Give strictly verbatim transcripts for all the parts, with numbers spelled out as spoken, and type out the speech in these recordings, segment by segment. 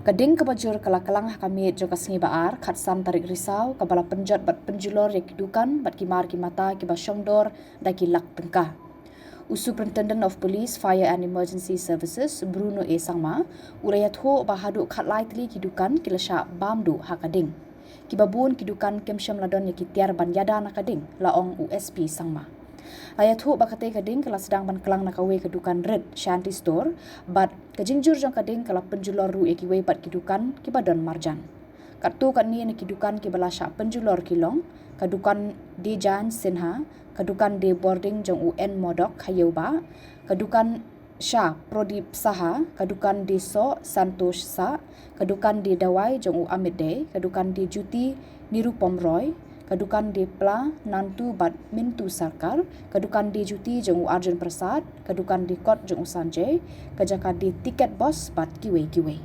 Ka ding kaba jur ka la klang ha ka miet jong ka sngi ba ar, khatsan tarik Risaw, kaba la pynjot bad pynjulor ïa ki dukan bad ki mar ki mata kiba shongdor da ki lak tyngka. U Superintendent of Police, Fire and Emergency Services, Bruno A Sangma, u la ïathuh ba haduh khatlai tylli ki dukan ki la shah bam duh ha ka ding. Kiba bun ki dukan kim shym la don ïa ki tiar ban ïada na ka ding, la ong u S P Sangma. La ïathuh ba katei ka ding ka la sdang ban klang na kawei ka dukan rit, Shanty Store, bad ka jingjur jong ka ding ka la pynjulor ruh ïa kiwei pat ki dukan kiba don marjan. Katto katne na ki dukan kiba la shah pynjulor ki long, ka dukan Die Jaiñ Sinha, ka dukan die bording jong u N Modok ha Ïewbah, ka dukan sha Prodip Saha, ka dukan die soh Santosh Sah, ka dukan die dawai jong u Amit Dey, ka dukan die juti Nirupam Roy, ka dukan die pla Nantu bad Mintu Sarkar, ka dukan die juti jong u Arjun Prasad, ka dukan die kot jong u Sanjay, ka jaka die tiket bus bad kiwei kiwei.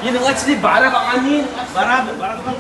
Ini dengan sini bara bang ani, bara bara bang.